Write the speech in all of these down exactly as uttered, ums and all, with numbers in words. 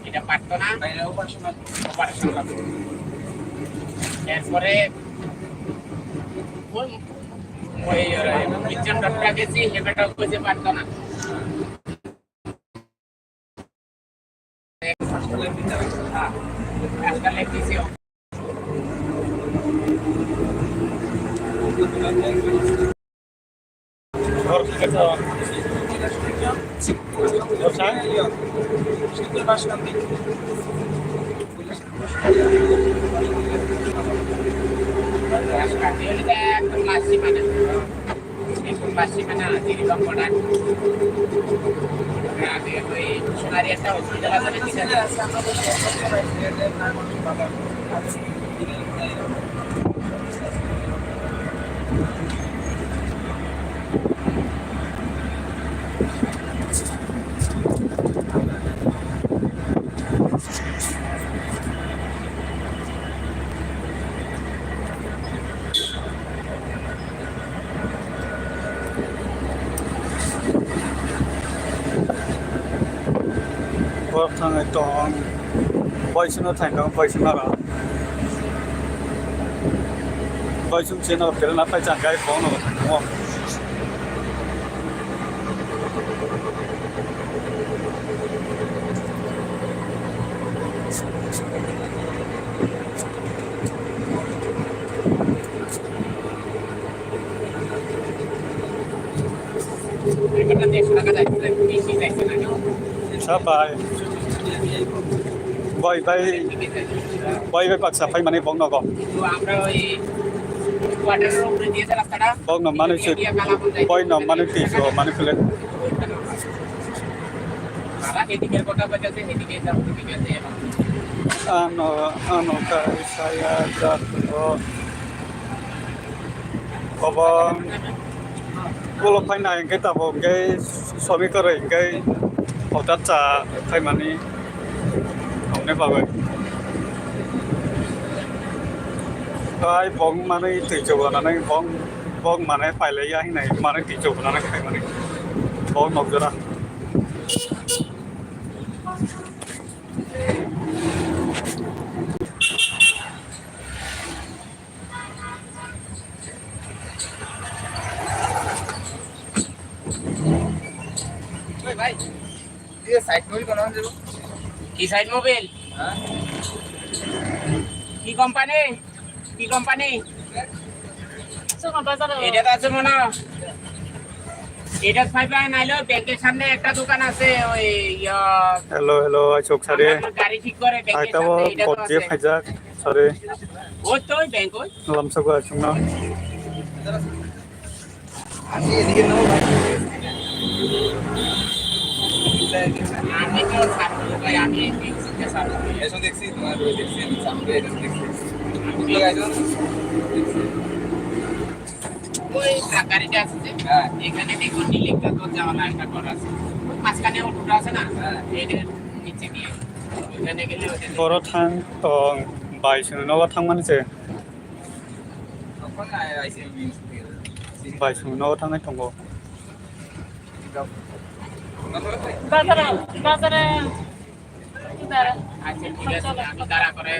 এটা পারতো না, অপারেশন লাগবে। এরপরে ওই, ওই, ওই, বিজ্ঞান ডক্টর গেছি, হেপাটাইটিস পারতো না। Borok thangwi tong, boisongno thangwi tong, boisongno rw. Boisong cheno kerena phai chang gai phone no thangmo. Sabai. Boi bai, boi bai baksa phai mani bong nogo. Bong no mani se, boi no mani tiso mani kule. Ano, ano kai saya jat. Obo ulo phaina hwnkhe tabuk hwnkhe sobi kwrwi hwnkhe hotel cha phaimani hwnwi bagwi. Tai bong manwi twi chubanani bong, bong manwi pailaiya hinwi manwi twi chubanani phaimani bong nokjora. Oi bhai, ye side mobile kono anjo? Ki side mobile? Ha? Ki company? Ki company? Suma bazar. Ede ta suma na. Ede five nine lo, bank er samne ekta dokan ase, oi, ya. Hello, hello, achuk sare. Gari thik kore, bank er samne, ede to ase. Sorry. Oi to bank oi. Lamsa ko achuk na. আমি তো ছাত্র ভাই, আমি এই চিন্তা ছাত্র। এসো দেখছি, তোমার ওই দেখছি, আমি ছাত্র, এটা দেখছি। আমি তো একজন দেখছি। ওই গাড়িটা আছে যে, হ্যাঁ। এখানে দেখো নীল একটা দরজাওয়ালা একটা ঘর আছে। ওই মাঝখানে অটোটা আছে না? হ্যাঁ। এটার নিচে দিয়ে। ওখানে গেলে ওটা Boro thang tong bai swnwi nogo thangmani se. Bai swnwi nogo thangnai tongo. Bazar, bazar. আচ্ছা, ঠিক আছে, আমি তাড়া করে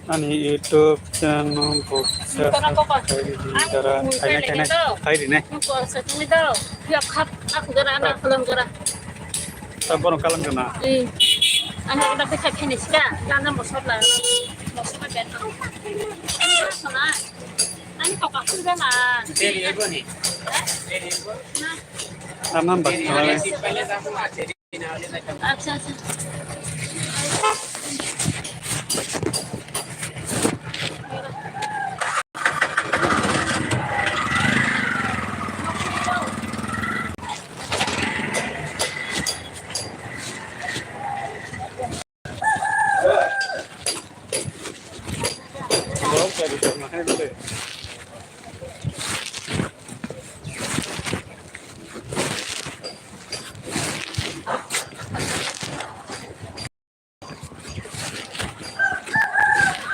Ani YouTube channel buksa subscribe dara thainai thainai khai rinai. Ta borok kalang kana. Ani udah bisa kini sika, kana mosok lah. Mosok ada. Sana. Ani kok aku udah lah. Tamam bas. Acha, acha.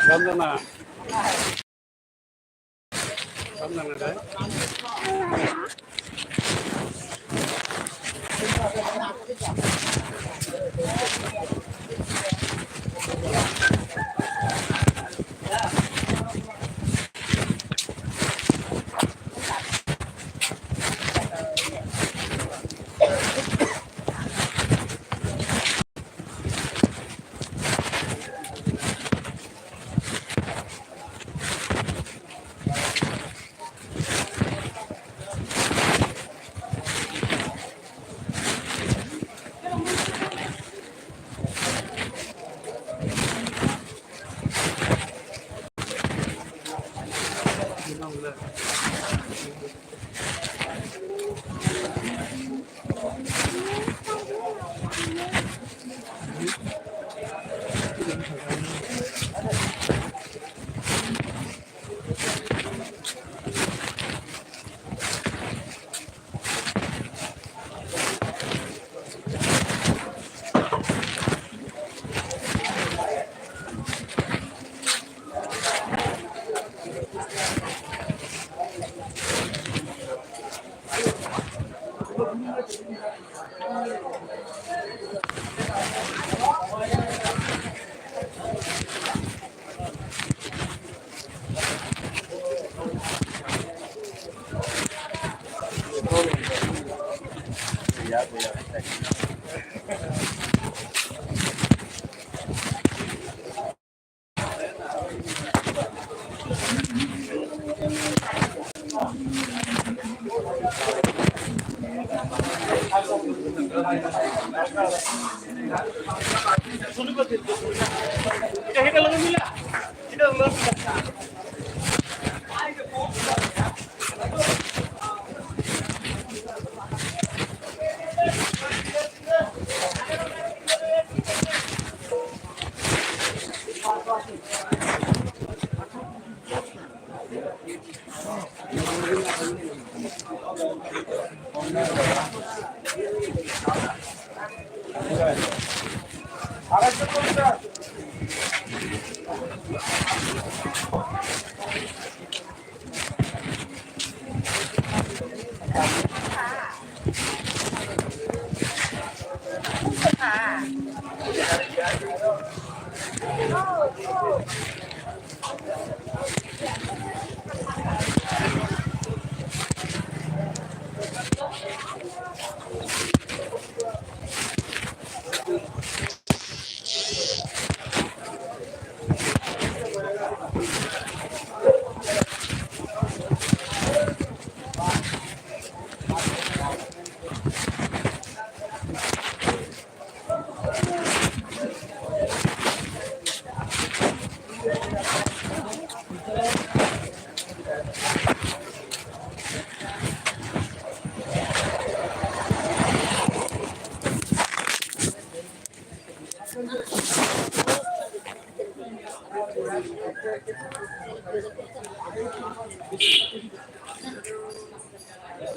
Ramdana. Ramdana dai.